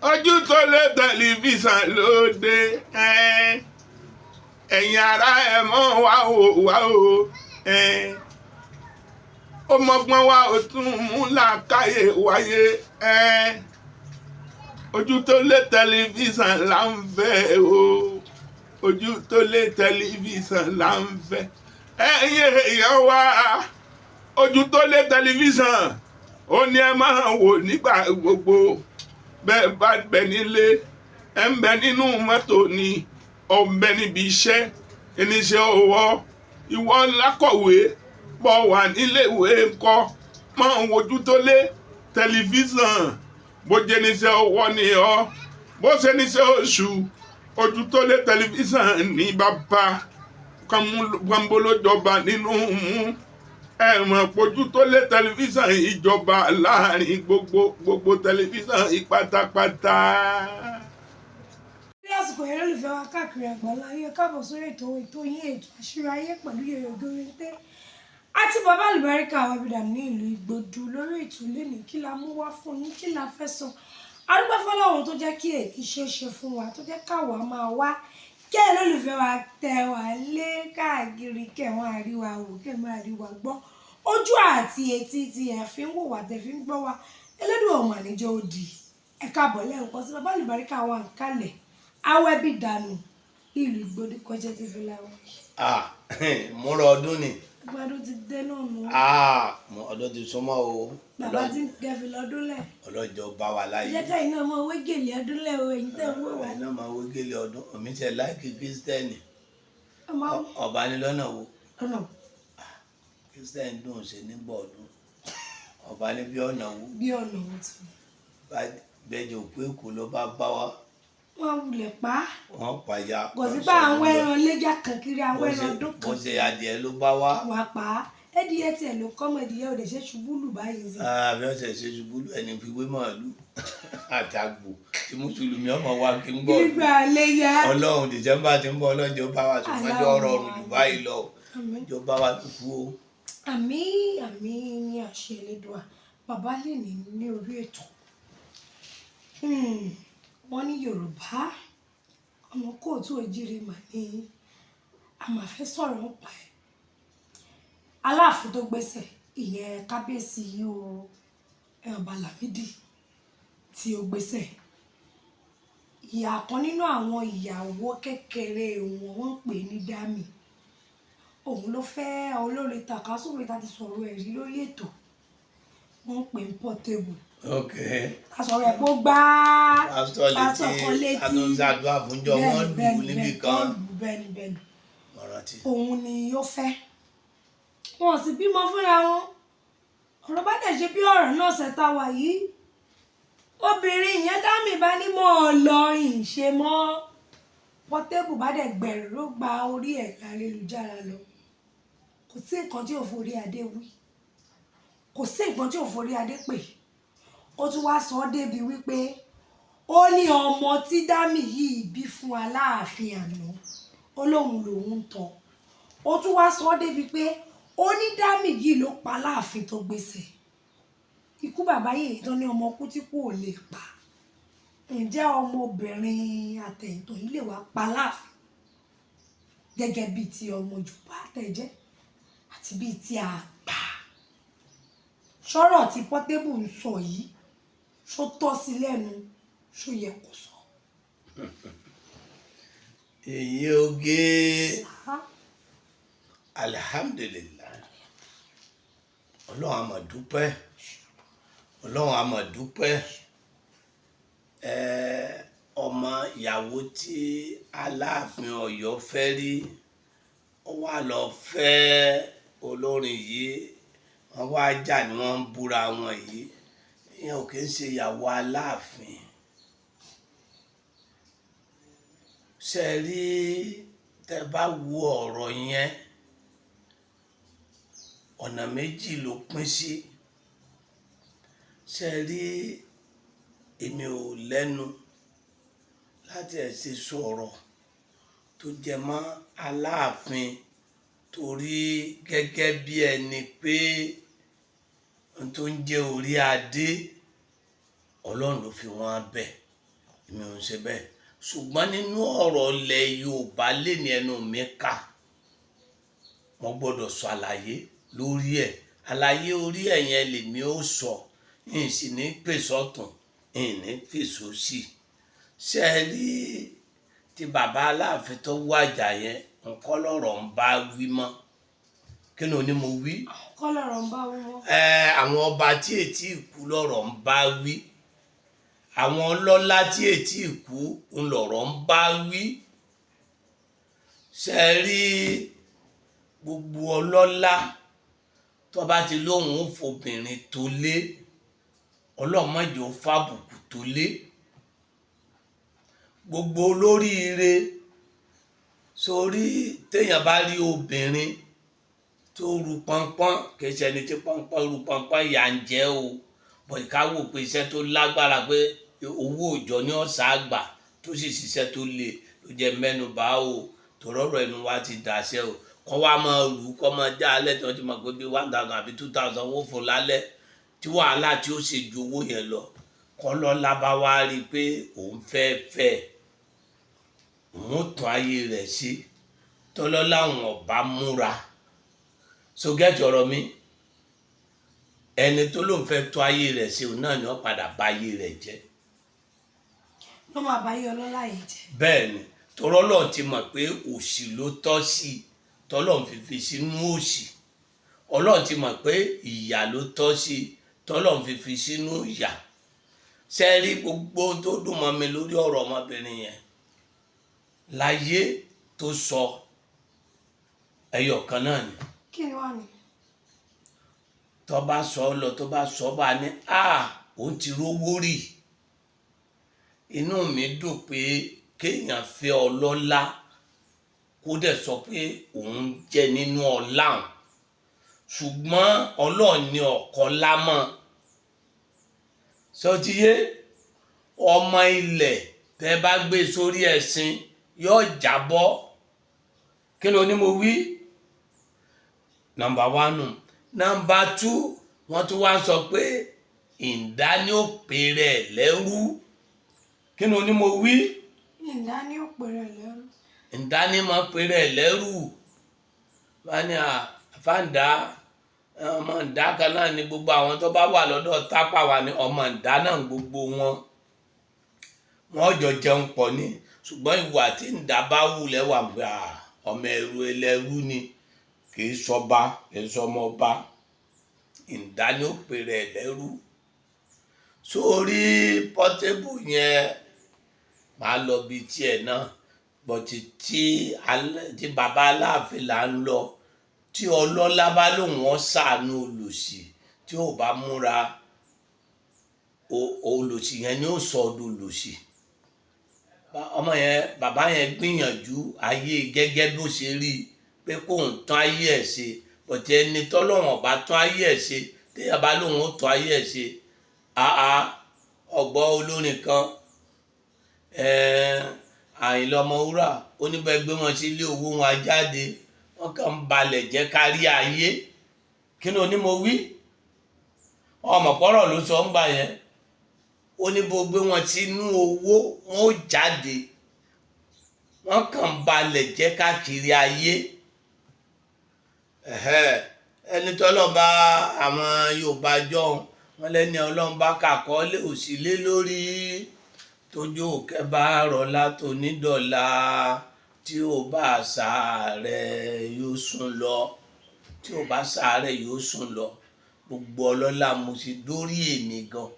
Ojú tó lé tẹlifíṣàn lóde. Ẹ̀yin ará, ẹ̀ mọ́ wá o, wá o. Ó mọ́gbọ́n wá, ó tún mú làákàyè wáyé. Ojú tó lé tẹlifíṣàn là ń fẹ́ o. Ojú tó lé tẹlifíṣàn là ń fẹ́. Ẹ̀yin èèyàn wá, ojú tó lé tẹlifíṣàn ó ní ẹ máa wò nígbà gbogbo. Bẹ́ẹ̀ bá bẹ nílé, ẹ ń bẹ nínú mọ́tò ni, ọ̀ ń bẹ níbi iṣẹ́, oníṣẹ́ ọwọ́, ìwọ lákọ̀wé bọ̀ wà níléèwé ńkọ́, máa ń wojú tó lé tẹlifíṣàn. Bó jẹ́ níṣẹ́ ọwọ́ ni ọ́, bó ṣe níṣẹ́ oṣù, ojú tó lé tẹlifíṣàn ní bàbá kàmbólójọba nínú mú. Ẹ mọ̀ pójú tó lé tẹlifíṣàn ìjọba láàrin gbogbo gbogbo tẹlifíṣàn ìpátápátá. Ní àsìkò yẹn, lólùfẹ́ wa káàkiri àgbáńlá ayé, káàbọ̀ sórí ètò yín, ètò Àṣírí Ayé pẹ̀lú Yèyé Ògòrèǹté àti bàbá àlùbáríkà Awẹ́bídà ní ìlú Ìgbòdú. Lórí ètò lẹ́nìí, kí la mú wá fún yín? Kí la fẹ́ sọ? Adúpẹ́ fọlọ́run tó jẹ́ kí èyí ṣe é ṣe fún wa, tó jẹ́ káwa máa wá kí ẹ lólùfẹ́ wa tẹ wá lé káàkiri, kẹ́ wọ́n á rí wa wò, kẹ́ máa rí wa gbọ́. Ojú àti etí tí ẹ fi ń wò wá, tẹ fi ń gbọ́ wa, Elédùn ọmọ àníjọ́ òdì. Ẹ káàbọ̀ lẹ́ẹ̀kan sí. Bàbá àlùbáríkà wa ń kalẹ̀, Awẹ́bídànù ní ìlú Ìgbòdú kọjá ti fi láwọn. Ah, múra ọdún ni. Gbadó ti dé náà nù. Ah, ọdún ti súnmọ́ o. Bàbá tí ń gẹ̀fì lọ́dún lẹ̀. Ọlọ́jọ́ bá wa láyé. Jẹ́ káyìn náà mọ owó gèlè ọdún lẹ̀ o, èyí tẹ̀ ń wò wá. Ẹ̀yin náà máa wé gèlè ọdún. Èmi tiẹ̀ like Kristẹni. Ọmọ. Ọba ni lọ́nà wo? Lọ́nà. Kristẹni dùn ṣe nígbà ọdún. Ọba ní bí ọ̀nà wo? Bí ọ̀nà wo ti. Bẹ́ẹ̀ òkú Èkó ló bá bá wa. Wọ́n wulẹ̀ pa á. Wọ́n pàyà. Kò sí bá àwọn ẹran léjà kan kiri, àwọn ẹran ọdún Bó kan. ṣe adìẹ ló bá wá. Wà pa á. Ẹdìyẹ tiẹ̀ ló kọ́ mọ́, ẹdìyẹ ò dẹ̀ ṣe ṣubú lù báyìí sí. Àbí ọ̀sẹ̀ ṣe ṣubú lù ẹni fi wé màálù àtàgbò tí mùsùlùmí ọmọ wa kí ń bọ̀. Nígbà léyà. Ọlọ́run, December tí ń bọ̀, Ọlọ́run jọ̀ọ́ bá wa, ṣùgbọ́n jọ̀ọ́ rọrùn jù báyìí lọ. Àmín. Jọ̀ọ́ bá wa kú o. Àmín, àmín ní àṣẹ Elédùà. Bàbá lè ní orí ètò. Wọ́n ní Yorùbá, ọmọ kóòtù òjìrè mà ní a máa fẹ́ sọ̀rọ̀ nípa ẹ̀. Aláàfin tó gbéṣẹ̀, ìyẹn kábíyèsí o, Ọba Lámídì tí ó gbéṣẹ̀. Ìyá kan nínú àwọn ìyàwó kékeré wọn, wọ́n ń pè ní Dami. Òun ló fẹ́ olórin tàkasúfèé tá ti sọ̀rọ̀ ẹ̀ rí lórí ètò. Wọ́n ń pè ní Portable. A sọ̀rọ̀ ẹ̀ pé ó gbá pásítọ̀ létí. Pásítọ̀ kan létí. Àtúnṣàdúrà fúnjọ wọn lù ú níbì kan. Wọ́n lù ú, bẹ́ẹ̀ni bẹ́ẹ̀ni. Ọ̀rọ̀ tí. Òun ni ó fẹ́. Wọn ò sì bímọ fúnra wọn. Ọ̀rọ̀ bá dẹ̀ ṣe bí ọ̀rọ̀ náà ṣẹ̀ta wà yìí. Obìnrin yẹn Dami bá ní mọ́ ọ lọ ìṣe mọ́. Portable bá dẹ̀ gbẹ̀rù ló gba orí ẹ̀rọ ayélujára lọ. Kò sí nǹkan tí ò forí adé wí. Kò sí nǹkan tí ò forí adé pè. Ó tún wá sọ ọ́ débi wípé ó ní ọmọ tí Dami yìí bí fún Aláàfin àná, ó lóun lòun ń tọ́. Ó tún wá sọ ọ́ débi pé ó ní Dami yìí ló pa Aláàfin tó gbéṣẹ̀. Ikú bàbá yìí tán ní ọmọ kú tí kú ò lè pa. Ǹjẹ́ ọmọbìnrin àtẹ̀yìntọ̀ yìí lè wá pa Aláàfin gẹ́gẹ́ bíi ti ọmọ Yorùbá tẹ̀jẹ́ àti bíi ti àgbà? Sọ̀rọ̀ tí Portable ń sọ yìí, ṣó tọ́ sí lẹ́nu? Ṣó yẹ kó sọ? Èyí oge. Alihamdulilayi, Ọlọ́run a máa dúpẹ́, Ọlọ́run a máa dúpẹ́. Ọmọ ìyàwó tí Aláàfin Ọ̀yọ́ fẹ́ rí, ó wá lọ fẹ́ olórin yìí, wọ́n wá jà ní wọ́n ń búra wọn yìí. Ìyẹn ò kí ń ṣe ìyàwó Aláàfin. Ṣe rí, tẹ́ bá wo ọ̀rọ̀ yẹn, ọ̀nà méjì ló pín sí. Ṣe rí, èmi ò lẹ́nu láti ẹ̀ ṣe sọ̀rọ̀ tó jẹ mọ́ Aláàfin, torí gẹ́gẹ́ bí ẹni pé n tó ń jẹ́ orí adé, Ọlọ́run ló fi wọ́n bẹ̀. Èmi ò ń ṣe bẹ́ẹ̀. Ṣùgbọ́n nínú ọ̀rọ̀ ilẹ̀ Yorùbá lé ní ẹnu mi kà, mo gbọ́dọ̀ sọ àlàyé lórí ẹ̀. Àlàyé orí ẹ̀ yẹn lèmi ó sọ, n sì ní pèsè ọ̀tún, n ní pèsè òsì. Ṣé ẹ rí ti bàbá Aláàfin tó wàjà yẹn, nǹkan lọ́rọ̀ ń bá wí mọ́. Kí ni oní mo wí? Kọ́ lọ̀rọ̀ ń bá wí mọ́. Ẹ àwọn ọba tí ètí ìkú lọ́rọ̀ ń bá wí, àwọn ọlọ́lá tí ètí ìkú ń lọ̀rọ̀ ń bá wí. Ṣe rí gbogbo ọlọ́lá tó bá ti lóun ó fobìnrin tó lé, ọlọ́mọdé ó fàbùkù tó lé. Gbogbo olóríire sórí téèyàn bá rí obìnrin tó ru pọnpọ́n, kì í ṣe ẹni tí pọnpọ́n ru pọnpọ́n yà ń jẹ́ o, bọ̀ ká wò pé iṣẹ́ tó lágbára, pé owó òòjọ́ ní ọ̀sà àgbà tó sì ṣiṣẹ́ tó le ló jẹ́ mẹ́nu bà o. Tòrọ́rọ̀ ẹnu wa ti dàṣẹ o. Kọ́ wa máa rù kọ́ máa já alẹ́ tí wọ́n ti mọ̀ pé bí 1,000 àbí 2,000 wọ́n fún lálẹ́, tí wàhálà tí ó ṣe ju owó yẹn lọ, kọ́ lọ́la bá wá rí i pé òun fẹ́ fẹ́, òun ó tún ayé rẹ̀ sí tọ́lọ́lá òun ọ̀bá múra. So gẹ́tì ọ̀rọ̀ mi, ẹni tó lóun fẹ́ tún ayé rẹ̀ sí, òun náà ni wọ́n padà bá ayé rẹ̀ jẹ́. Ló máa bá yí ọlọ́lá yìí jẹ́. Bẹ́ẹ̀ ni, tọ́rọ́lọ́ ti mọ̀ pé òṣì ló tọ́ sí i, tọ́lọ́run fi fi sínú òṣì. Ọlọ́run ti mọ̀ pé ìyà ló tọ́ sí i, tọ́lọ́run fi fi sínú ìyà. Ṣe rí gbogbo ohun tó dùn mọ́ mi lórí ọ̀rọ̀ ọmọbìnrin yẹn láyé tó sọ, ẹyọ kan náà ni. Kí ni wà ní? Tó bá sọ ọ lọ, tó bá sọ bá ní a òun ti rówó rì. Inú mi dùn pé kéèyàn fẹ́ ọlọ́lá, kó dẹ̀ sọ pé òun jẹ́ nínú ọlá òun, ṣùgbọ́n Ọlọ́run ní ọ̀kọ́ lámọ́ sọtíyé. Ọmọ ilẹ̀ tẹ́ bá gbé sórí ẹṣin yóò jábọ́. Kí ló ní mo wí? Number one nù. Number two, wọ́n tún wá sọ pé ìdání ò pèrè lẹ́rú. Kí ló ní mo wí? Ìdá ní òpè rẹ̀ lẹ́rú. Ìdání máa pèrè lẹ́rú. Wọ́n ní àfáǹdá, ọmọ ìdá kan náà ni gbogbo àwọn tó bá wà lọ́dọ̀ tápà wà ní ọmọ ìdá náà, gbogbo wọn wọ́n jọ jẹun pọ̀ ni. Ṣùgbọ́n ìwà tí ìdá bá wù lẹ́wà gbà, ọmọ ẹrú ẹlẹ́rú ni, kì í sọba, kì í sọmọ ọba. Ìdá ní ó pèrè lẹ́rú. Sórí Portable yẹn, máa lọ bí tiẹ̀ náà bọ̀tì tí baba Aláàfin là ń lọ. Tí ọlọ́lá bá lóun ọ́ ṣàánú olòṣì, tí ò bá múra, olòṣì yẹn ni ó sọ ọdún olòṣì. Ọmọ yẹn, bàbá yẹn gbìyànjú ayé gẹ́gẹ́ bó ṣe rí i pé kóun tún ayé ẹ̀ ṣe, bọ̀tì ẹni tọ́lọ́wọ̀n bá tún ayé ẹ̀ ṣe, téèyàn bá lóun ó tún ayé ẹ̀ ṣe, àá ọgbọ́n olórin kan, Àyìnlá Ọmọwúrà, ó ní bẹ́ẹ̀ gbé wọn sí ilé owó wọn á jáde, wọn kàn ń balẹ̀ jẹ́ kárí ayé. Kí ni oní mo wí? Ọmọ pọ́rọ̀ ló sọ ń gbà yẹn. Ó ní bó gbé wọn sínú owó, wọn ó jáde, wọn kàn ń balẹ̀ jẹ́ káàkiri ayé. Ẹ̀hẹ́, ẹni tọ́lọ́ bá àwọn Yorùbá jọ wọn lẹ́ni Ọlọ́run bá kàkọ́lé òsì lé lórí, tójú òkè bá rọlá tó nídọ̀la, tí ò bá sàárẹ̀ yóò sùn lọ, tí ò bá sàárẹ̀ yóò sùn lọ. Gbogbo ọlọ́lá, mo sì dórí èmi gan,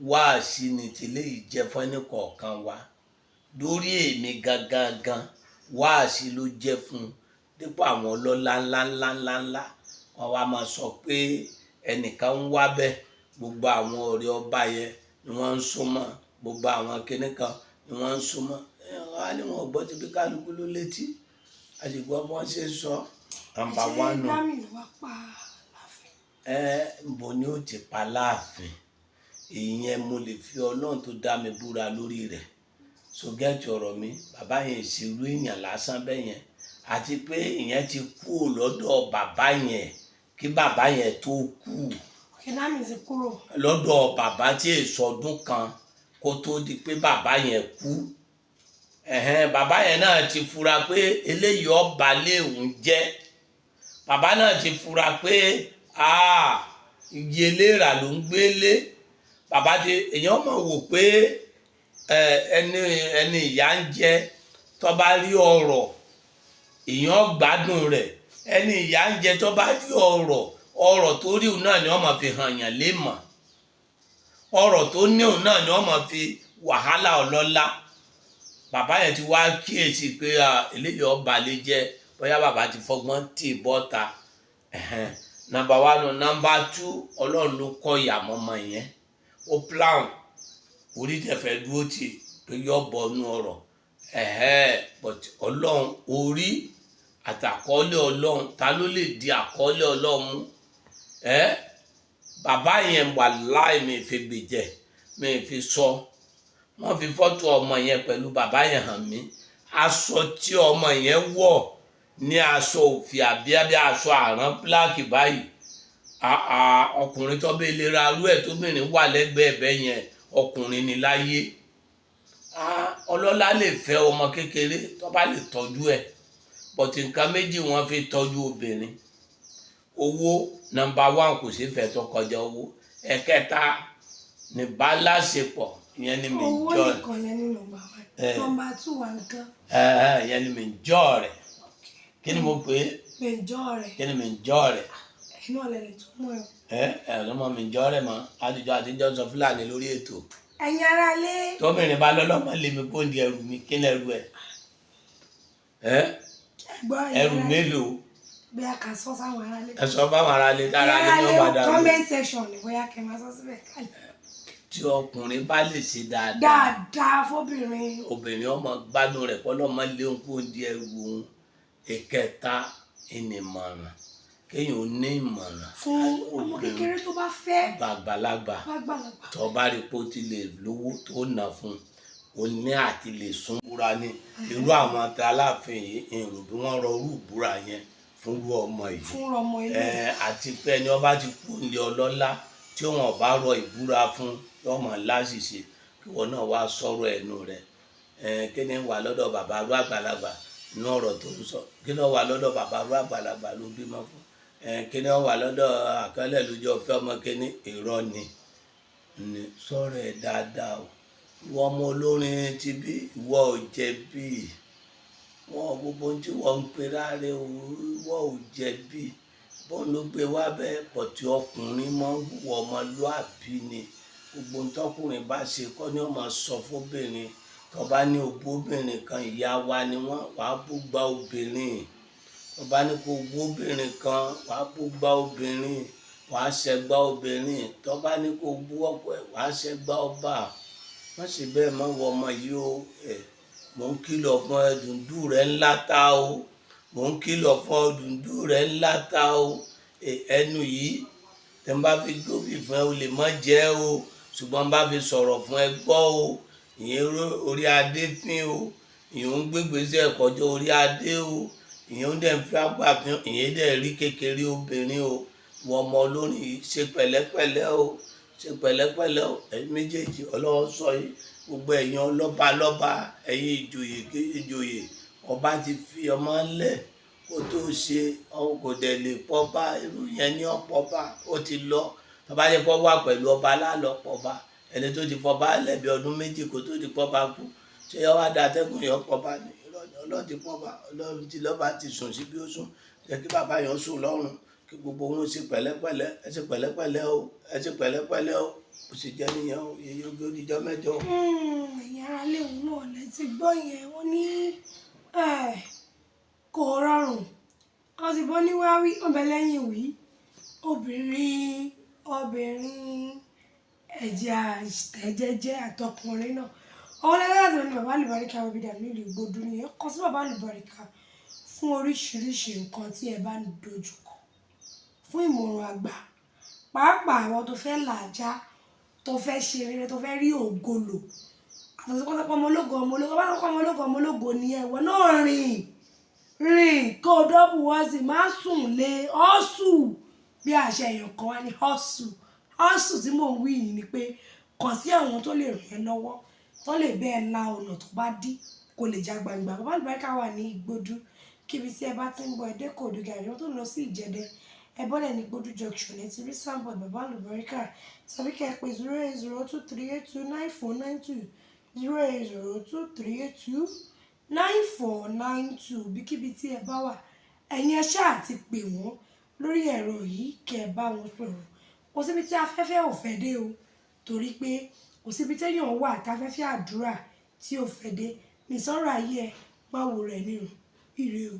wáàsí ni tẹ́lẹ̀ yìí jẹ́ fún ẹnì kọ̀ọ̀kan wa. Dórí èmi gangan gan, wáàsí ló jẹ́ fún un. Dípò àwọn ọlọ́lá ńlá ńlá ńlá ńlá, wọn wá máa sọ pé ẹnìkan ń wá bẹ́ẹ̀, gbogbo àwọn ọ̀rẹ́ ọba yẹn ni wọ́n ń súnmọ́, gbogbo àwọn kinní kan ni wọ́n ń súnmọ́. Ẹ wá ní wọn gbọ́ ti bí kálukú ló létí, àsìkò bí wọ́n ṣe ń sọ. Number Ṣé one nù. Dámì ló wá pa Aláàfin? Ẹ bo ni ó ti pa Láàfin? Ìyẹn mo lè fi Ọlọ́run tó dá mi búra lórí rẹ̀. So gẹ́tì ọ̀rọ̀ mi, bàbá yẹn ìṣirò èèyàn lásán bẹ́ẹ̀ yẹn, àti pé ìyẹn ti kú lọ́dọ̀ bàbá yẹn kí bàbá yẹn tó kú. Òkè, Dámì ti kúrò. Lọ́dọ̀ bàbá tí èso ọdún kan. kó tó di pé bàbá yẹn kú. Ẹ̀hẹ́n, bàbá yẹn náà ti fura pé eléyìí ọba léwu jẹ́. Bàbá náà ti fura pé iye léèrà ló ń gbélé. Bàbá ti èèyàn mọ̀ wò pé ẹni ìyá ń jẹ, tó bá rí ọrọ̀, èèyàn gbádùn rẹ̀. Ẹni ìyá ń jẹ tó bá rí ọrọ̀, ọrọ̀ tó rí òun náà ni wọ́n máa fi hàn yàn lé mọ̀. Ọrọ̀ tó ní òun náà ni wọ́n máa fi wàhálà ọlọ́lá. Bàbá yẹn ti wá kíyèsí pé eléyìí ọba lè jẹ. Bóyá bàbá ti fọgbọ́n tì bọ́ta. Number one. Number two, Ọlọ́run ló kọ́ ìyàmọ́mọ́ yẹn. Ó plan, orí tẹ̀ fẹ́ dúró tì pé yọ bọ́nú ọ̀rọ̀, but Ọlọ́run, orí àtàkọ́lé Ọlọ́run, ta ló lè di àkọọ́lẹ̀ Ọlọ́run mú ẹ́? Bàbá yẹn, wà láì mi fi gbèjẹ, mi fi sọ. Wọ́n fi fọ́tò ọmọ yẹn pẹ̀lú bàbá yẹn hàn mí. Aṣọ tí ọmọ yẹn wọ̀ ní aṣọ òfì àbí aṣọ àrán píláàkì báyìí. Ọkùnrin tó bẹ́ẹ̀ lè ra arú ẹ̀ tóbìnrin wà lẹ́gbẹ̀ẹ́ ẹ̀bẹ̀ yẹn, ọkùnrin ni láyé. Ọlọ́lá lè fẹ́ ọmọ kékeré tó bá lè tọ́jú ẹ̀, but nǹkan méjì wọ́n fi tọ́jú obìnrin: owó number one, kò sí fẹ́ tó kọjá owó. Ẹ̀kẹta ní báláṣepọ̀, ìyẹn ni mi Owó jọ. nìkan yẹn ní number one. Number two wà nǹkan. Ìyẹn ni mi jọ rẹ̀. Kí ni mo pè é? Mẹjọ rẹ̀. Kí ni mi jọ rẹ̀? Ẹ̀yin náà lẹ lè tún mọ̀ ẹ́. Ẹ ẹ ọlọmọ mi jọ rẹ̀ mọ́ àtijọ́ sọ Fúlàní lórí ètò. Ẹ̀yin aráalé. Tóbìnrin bá lọ́lọ́mọ lé mi kó ń di ẹrù mi, kí ni ẹrù ẹ? Ẹ Ẹgbọ́n, ẹ̀yin ẹrù aráalé. mélòó? Bí a kà sọ sáwọn aráalé. Ẹ sọ fáwọn aráalé, tára lé ní ọba dàrú. Comment section ni bóyá kẹ́ máa sọ síbẹ̀ kálí. Tí ọkùnrin bá lè ṣe dáadáa Dáadáa fóbìnrin, obìnrin ọmọ gbádùn rẹ̀, kọ́lọ́mọ léun kó ń di ẹrù òun. Ìkẹta, ìnìmọ̀ràn, kéèyàn ó ní ìmọ̀ràn fún ọmọ kékeré tó bá fẹ́ gbàgbàlagbà bá gbàlagbà. Tó bá rí pé ó ti lè lówó tó nà fún un, ó ní àti lè sún búra ní irú àwọn tí Aláàfin yìí, èrò bí wọ́n rọ irú ìbúra yẹn fún irú ọmọ yìí. Fún ọmọ ilé. Ẹ àti pé ẹni ọba ti kú ní ọlọ́lá, tí wọn bá rọ ìbúra fún, yóò mọ̀ láṣìṣe. Kí wọn náà wá sọ̀rọ̀ ẹnu rẹ̀. Ẹ kí ni wà lọ́dọ̀ bàbá arú àgbàlagbà inú ọ̀rọ̀ tó ń sọ? Kí ni wà lọ́dọ̀ bàbá arú àgbàlagbà ló bímọ fún? Ẹ kí ni wà lọ́dọ̀ àkọọ́lẹ̀ lójú ọ̀fẹ́ ọmọ? Kíní irọ́ ni ní sọ̀rọ̀ ẹ̀ dáadáa o. Ìwọ ọmọ olórin ti bí, ìwọ ò jẹ̀bi wọn. Gbogbo ohun tí wọ́n ń pe ráre o, ìwọ ò jẹ̀bi. Bọ́n ló gbé wá bẹ́ẹ̀ pọ̀tí. Ọkùnrin máa ń hùwà ọmọlúàbí ni. Gbogbo ohun tọkùnrin bá ṣe kọ́ ni ó máa sọ fóbìnrin. Tó bá ní òbóbìnrin kan, ìyá wa ni wọ́n, wàá bú gba obìnrin. Tó bá ní kó bóbìnrin kan, wàá bú gba obìnrin, wàá ṣẹgbà obìnrin. Tó bá ní kó bú ọkọ ẹ̀, wàá ṣẹgbà ọba. Wọ́n sì bẹ́ẹ̀ mọ́ wọ ọmọ yìí o. Ẹ̀ mò ń kìlọ̀ fún ẹ, dùndú rẹ̀ ńlá ta o. Mò ń kìlọ̀ fún ọ, dùndú rẹ̀ ńlá ta o. Ẹnu yìí tẹ́ ń bá fi gbóbi fún ẹ, o lè má jẹ́ o, ṣùgbọ́n bá fi sọ̀rọ̀ fún ẹ, gbọ́ o. Ìyẹn orí adé fín o, ìyẹn ń gbégbèsè kọjá orí adé o, ìyẹn ń dẹ̀ ń fi àgbà fín, ìyẹn dẹ̀ rí kékeré obìnrin o. Wọ́n ọmọ olórin yìí, ṣe pẹ̀lẹ́pẹ̀lẹ́ o, ṣe pẹ̀lẹ́pẹ̀lẹ́ o. Ẹ̀yin méjèèjì, Ọlọ́run sọ yìí. Gbogbo ẹ̀yin ọlọ́ba lọ́ba, ẹ̀yin ìjòyè ìjòyè, ọba ti fi ọmọ ńlẹ̀ kó tó ṣe ọ̀hún, kò dẹ̀ lè pọ́ba. Irú yẹn ní ọ̀pọ̀ba ó ti lọ. Tọ́ba yẹ kó wà pẹ̀lú ọba lálọ́ pọ̀ba, ẹni tó ti fọba lẹ́bi ọdún 2 kó tó di pọ́ba kú, ṣé yọ wá da atẹ́gùn yọ pọ́ba ni? Ọlọ́run ti pọ́ba, Ọlọ́run ti lọ́ba ti sùn sí bí ó sùn. Jẹ́ kí bàbá yẹn sùn lọ́rùn, kí gbogbo wọn ṣe pẹ̀lẹ́pẹ̀lẹ́. Ẹ ṣe pẹ̀lẹ́pẹ̀lẹ́ o, ẹ ṣe pẹ̀lẹ́pẹ̀lẹ́ o. Ó sì jẹ́ nìyẹn o. Yeye oge oníjọ́ mẹ́jọ. Ẹ̀yin ará léwu náà lẹ ti gbọ́ yẹn. Wọ́n ní kò rọrùn. Wọ́n ti bọ́ ní wáwí ọbẹ̀ lẹ́yìn wí. Obìnrin, obìnrin, ẹ̀jẹ̀ àtẹ̀jẹ́jẹ́ àtọkùnrin náà. Ọwọ́ lẹ́yìn ní Bàbá Àlùbáríkà Webidà nílùú Ìgbòdú nìyẹn. Kọ sí Bàbá Àlùbáríkà fún oríṣiríṣi nǹkan tí ẹ bá ń dojúkọ, fún ìmọ̀ràn àgbà, pàápàá àwọn tó fẹ́ làájá, tó fẹ́ ṣe rere, tó fẹ́ rí ògo lò. Àtọ̀sí pé ọmọ ológo, ọmọ ológo, bá sọ pé ọmọ ológo, ọmọ ológo ni ẹ, ìwọ náà rìn rìn kó o dọ́bù wọ́n sì má sùn lé ọ́sù bí àṣẹ èèyàn kan wá ní hustle. Hustle tí mò ń wí yìí ni pé kó Kàn sí àwọn tó lè ràn ẹ́ lọ́wọ́, tó lè bẹ́ẹ̀ la ọ̀nà tó bá dí kó lè já gbangba. Bàbá Àlùbáríkà wà ní Igbódú. Kíbi tí ẹ bá ti ń bọ̀, ẹ dé Ìkòròdú Garage, tó ń lọ sí Ìjẹ̀dẹ̀, ẹ bọ́lẹ̀ ní Igbódú junction, ẹ ti rí signboard Bàbá Àlùbáríkà, tàbí kẹ́ ẹ pè 08023829492, 08023829492. Bíkíbi tí ẹ bá wà, ẹ̀yin ẹ ṣáà ti pè wọ́n lórí ẹ̀rọ yìí, kẹ́ ẹ bá wọn sọ̀rọ̀. Kò síbi tí afẹ́fẹ́ ò fẹ́ dé o, torí pé kò síbi téèyàn wà táfẹ́fẹ́ àdúrà tí ò fẹ́ dé. Mi sọ̀rọ̀ ayé ẹ má wo rẹ̀ nírun. Ire o.